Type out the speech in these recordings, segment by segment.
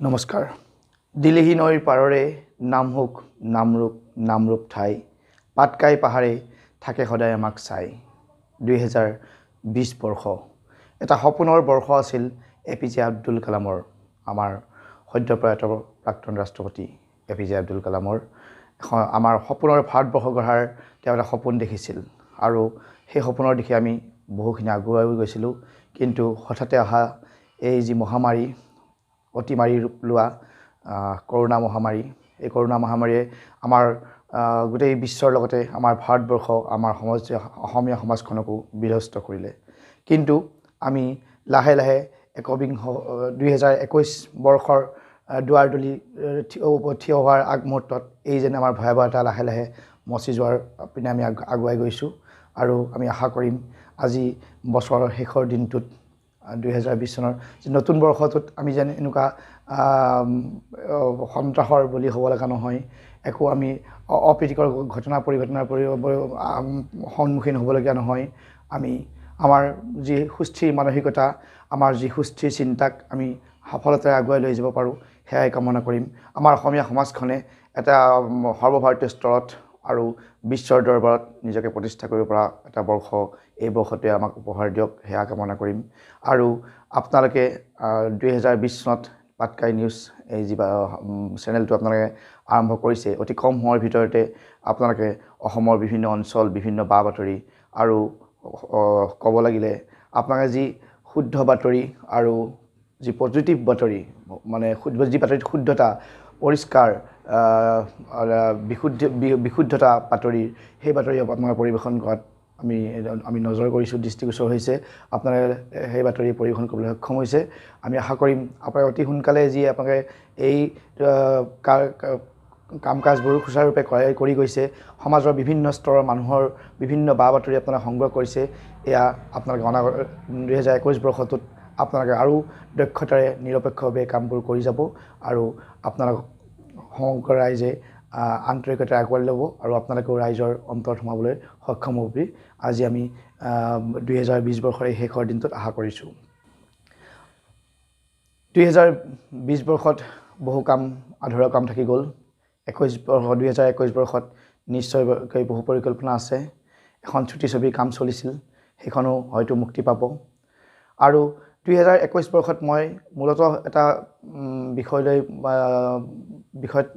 নমস্কাৰ। দিলিহি নৈৰ পাৰৰে নামহুক নামৰূপ নামৰূপ ঠাই, পাটকাই পাহাৰে থাকে সদায় আমাক চাই। 2020 বৰ্ষ এটা সপোনৰ বৰ্ষ আছিল এ পি জে আব্দুল কালামৰ, আমাৰ সদ্যপ্ৰয়াত প্ৰাক্তন ৰাষ্ট্ৰপতি এ পি জে আব্দুল কালামৰ আমাৰ সপোনৰ ভাৰতবৰ্ষ গঢ়াৰ তেওঁ এটা সপোন দেখিছিল আৰু সেই সপোনৰ দিশে আমি বহুখিনি আগুৱাই গৈছিলোঁ। কিন্তু হঠাতে অহা এই যি মহামাৰী, অতিমাৰী ৰূপ লোৱা কৰোণা মহামাৰী, এই কৰোণা মহামাৰীয়ে আমাৰ গোটেই বিশ্বৰ লগতে আমাৰ ভাৰতবৰ্ষ, আমাৰ সমাজ, অসমীয়া সমাজখনকো বিধ্বস্ত কৰিলে। কিন্তু আমি লাহে লাহে 2021 বৰ্ষৰ দুৱাৰদলি থিয় হোৱাৰ আগমুহূৰ্তত এই যেন আমাৰ ভয়াৱহতা লাহে লাহে মচি যোৱাৰ পিনে আমি আগুৱাই গৈছোঁ। আৰু আমি আশা কৰিম আজি বছৰৰ শেষৰ দিনটোত 2020 চনৰ যি নতুন বৰ্ষটোত আমি যেন এনেকুৱা সন্ত্ৰাসৰ বলি হ'ব লগা নহয়, একো আমি অপ্ৰীতিকৰ ঘটনা পৰিঘটনাৰ সন্মুখীন হ'বলগীয়া নহয়। আমি আমাৰ যি সুস্থিৰ মানসিকতা, আমাৰ যি সুস্থিৰ চিন্তাক আমি সফলতাৰে আগুৱাই লৈ যাব পাৰোঁ, সেয়াই কামনা কৰিম। আমাৰ অসমীয়া সমাজখনে এটা সৰ্বভাৰতীয় স্তৰত আৰু বিশ্বৰ দৰবাৰত নিজকে প্ৰতিষ্ঠা কৰিব পৰা এটা বৰ্ষ এই বৰ্ষটোৱে আমাক উপহাৰ দিয়ক, সেয়া কামনা কৰিম। আৰু আপোনালোকে 2020 চনত পাটকাই নিউজ এই যি চেনেলটো আপোনালোকে আৰম্ভ কৰিছে, অতি কম সময়ৰ ভিতৰতে আপোনালোকে অসমৰ বিভিন্ন অঞ্চল, বিভিন্ন বা বাতৰি আৰু ক'ব লাগিলে আপোনালোকে যি শুদ্ধ বাতৰি আৰু যি পজিটিভ বাতৰি, মানে যি বাতৰিত শুদ্ধতা, পৰিষ্কাৰ, বিশুদ্ধতা বাতৰিৰ, সেই বাতৰি আপোনালোকে পৰিৱেশন কৰাত আমি নজৰ কৰিছোঁ, দৃষ্টিগোচৰ হৈছে। আপোনালোকে সেই বাতৰি পৰিৱেশন কৰিবলৈ সক্ষম হৈছে। আমি আশা কৰিম আপোনালোকে অতি সোনকালে যি আপোনালোকে এই কাম কাজবোৰ সুচাৰুৰূপে কৰি গৈছে, সমাজৰ বিভিন্ন স্তৰৰ মানুহৰ বিভিন্ন বা বাতৰি আপোনালোকে সংগ্ৰহ কৰিছে, এয়া আপোনালোকে অনাগত 2021 বৰ্ষটোত আপোনালোকে আৰু দক্ষতাৰে নিৰপেক্ষভাৱে কামবোৰ কৰি যাব আৰু আপোনালোক সমগ্ৰ ৰাইজে আন্তৰিকতাৰে আঁকোৱালি ল'ব আৰু আপোনালোকেও ৰাইজৰ অন্তৰত সোমাবলৈ সক্ষম হ'ব বুলি আজি আমি 2020 বৰ্ষৰ এই শেষৰ দিনটোত আশা কৰিছোঁ। 2020 বৰ্ষত বহু কাম, আধৰুৱা কাম থাকি গ'ল। 2021 বৰ্ষত নিশ্চয়কৈ বহু পৰিকল্পনা আছে। এখন চুটি ছবিৰ কাম চলিছিল, সেইখনো হয়তো মুক্তি পাব। আৰু 2021 বৰ্ষত মই মূলতঃ এটা বিষয় লৈ বিষয়ত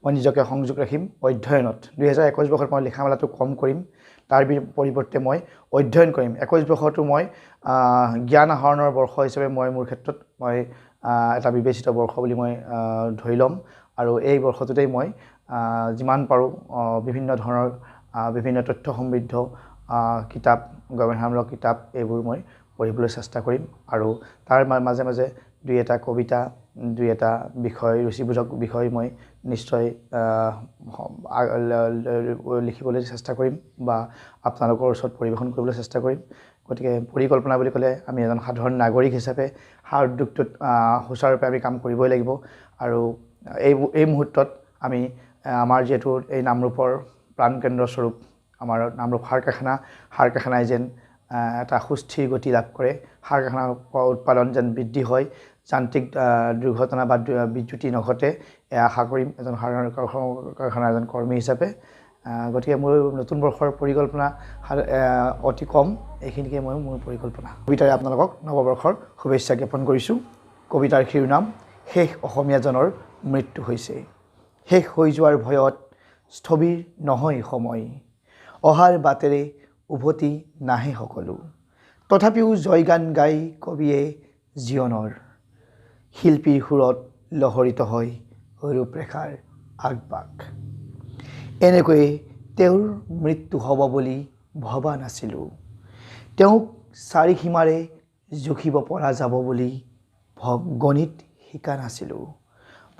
মই নিজকে সংযোগ ৰাখিম অধ্যয়নত। 2021 বৰ্ষত মই লিখা মেলাটো কম কৰিম, তাৰ পৰিৱৰ্তে মই অধ্যয়ন কৰিম। 21 বৰ্ষটো মই জ্ঞান আহৰণৰ বৰ্ষ হিচাপে মই মোৰ ক্ষেত্ৰত মই এটা বিবেচিত বৰ্ষ বুলি মই ধৰি ল'ম। আৰু এই বৰ্ষটোতেই মই যিমান পাৰোঁ বিভিন্ন ধৰণৰ বিভিন্ন তথ্য সমৃদ্ধ কিতাপ, গৱেষণামূলক কিতাপ এইবোৰ মই পঢ়িবলৈ চেষ্টা কৰিম। আৰু তাৰ মাজে মাজে দুই এটা কবিতা, দুই এটা বিষয়, ৰুচিবোধক বিষয় মই নিশ্চয় লিখিবলৈ চেষ্টা কৰিম বা আপোনালোকৰ ওচৰত পৰিৱেশন কৰিবলৈ চেষ্টা কৰিম। গতিকে পৰিকল্পনা বুলি ক'লে আমি এজন সাধাৰণ নাগৰিক হিচাপে সাৰ উদ্যোগটোত সুচাৰুৰূপে আমি কাম কৰিবই লাগিব। আৰু এই মুহূৰ্তত আমি আমাৰ যিহেতু এই নামৰূপৰ প্ৰাণকেন্দ্ৰস্বৰূপ আমাৰ নামৰূপ সাৰ কাৰখানা, সাৰ কাৰখানাই যেন এটা সুস্থিৰ গতি লাভ কৰে, সাৰ কাৰখানাৰ উৎপাদন যেন বৃদ্ধি হয়, যান্ত্ৰিক দুৰ্ঘটনা বা বিদ্যুতি নঘটে, এয়া আশা কৰিম এজন সাৰ কাৰখানাৰ এজন কৰ্মী হিচাপে। গতিকে মোৰ নতুন বৰ্ষৰ পৰিকল্পনা অতি কম, এইখিনিকে মই মোৰ পৰিকল্পনা। কবিতাৰে আপোনালোকক নৱবৰ্ষৰ শুভেচ্ছা জ্ঞাপন কৰিছোঁ। কবিতাৰ শিৰোনাম শেষ অসমীয়াজনৰ মৃত্যু হৈছে। শেষ হৈ যোৱাৰ ভয়ত স্থবিৰ নহয় সময়, অহাৰ বাটেৰে উভতি নাহে সকলো, তথাপিও জয়গান গাই কবিয়ে জীৱনৰ শিল্পীৰ সুৰত লহৰিত হয় ৰূপৰেখাৰ আগবাগ। এনেকৈয়ে তেওঁৰ মৃত্যু হ'ব বুলি ভবা নাছিলোঁ, তেওঁক চাৰিসীমাৰে জুখিব পৰা যাব বুলি গণিত শিকা নাছিলোঁ।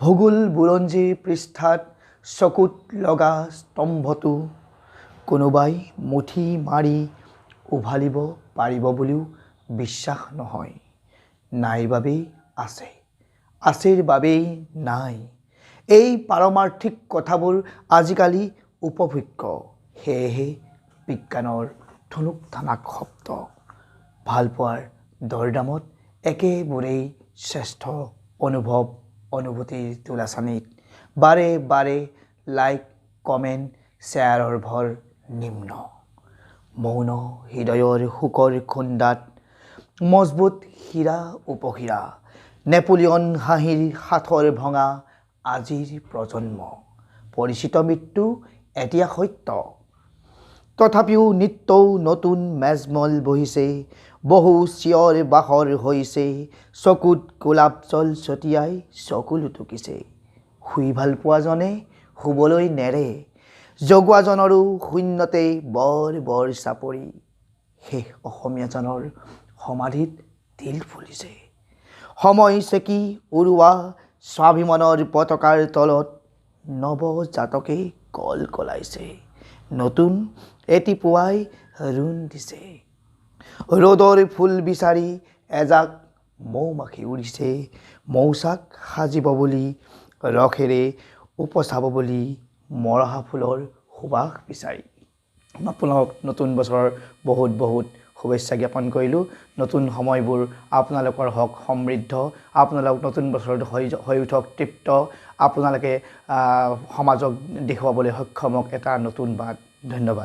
ভূগোল বুৰঞ্জীৰ পৃষ্ঠাত চকুত লগা স্তম্ভটো কোনোবাই মুঠি মাৰি উভালিব পাৰিব বুলিও বিশ্বাস নহয়। নাই বাবেই আছে, আছেৰ বাবেই নাই। এই পাৰমাৰ্থিক কথাবোৰ আজিকালি উপভোগ্য, সেয়েহে বিজ্ঞানৰ থুনুক থানাক শব্দ ভালপোৱাৰ দৰদামত একেবোৰেই শ্ৰেষ্ঠ অনুভৱ অনুভূতিৰ তুলাচানীত বাৰে বাৰে লাইক, কমেণ্ট, শ্বেয়াৰৰ ভৰ নিম্ন। মৌন হৃদয়ৰ শোকৰ খুন্দাত মজবুত হীৰা উপহীৰা, নেপোলিয়ন হাঁহিৰ সাঁথৰ ভঙা আজিৰ প্ৰজন্ম। পৰিচিত মৃত্যু এতিয়া সত্য, তথাপিও নিত্যও নতুন মেজমল বহিছে, বহু চিঞৰ বাখৰ হৈছে, চকুত গোলাপ জল ছটিয়াই চকু লুটুকিছে। শুই ভাল পোৱাজনে শুবলৈ নেৰে, জগোৱাজনৰো শূন্যতে বৰ বৰ চাপৰি। শেষ অসমীয়াজনৰ সমাধিত তিল ফুলিছে। সময় চেকি উৰুৱা স্বাভিমানৰ পতাকাৰ তলত নৱজাতকে কল কলাইছে, নতুন এটি পুৱাই ৰুণ দিছে। ৰ'দৰ ফুল বিচাৰি এজাক মৌ মাখি উৰিছে, মৌচাক সাজিব বুলি, ৰসেৰে উপচাব বুলি, মৰহা ফুলৰ সুবাস বিচাৰি। আপোনালোক নতুন বছৰৰ বহুত বহুত শুভেচ্ছা জ্ঞাপন কৰিলোঁ। নতুন সময়বোৰ আপোনালোকৰ হওক সমৃদ্ধ, আপোনালোক নতুন বছৰত হৈ উঠক তৃপ্ত, আপোনালোকে সমাজক দেখুৱাবলৈ সক্ষম হওক এটা নতুন বাট। ধন্যবাদ।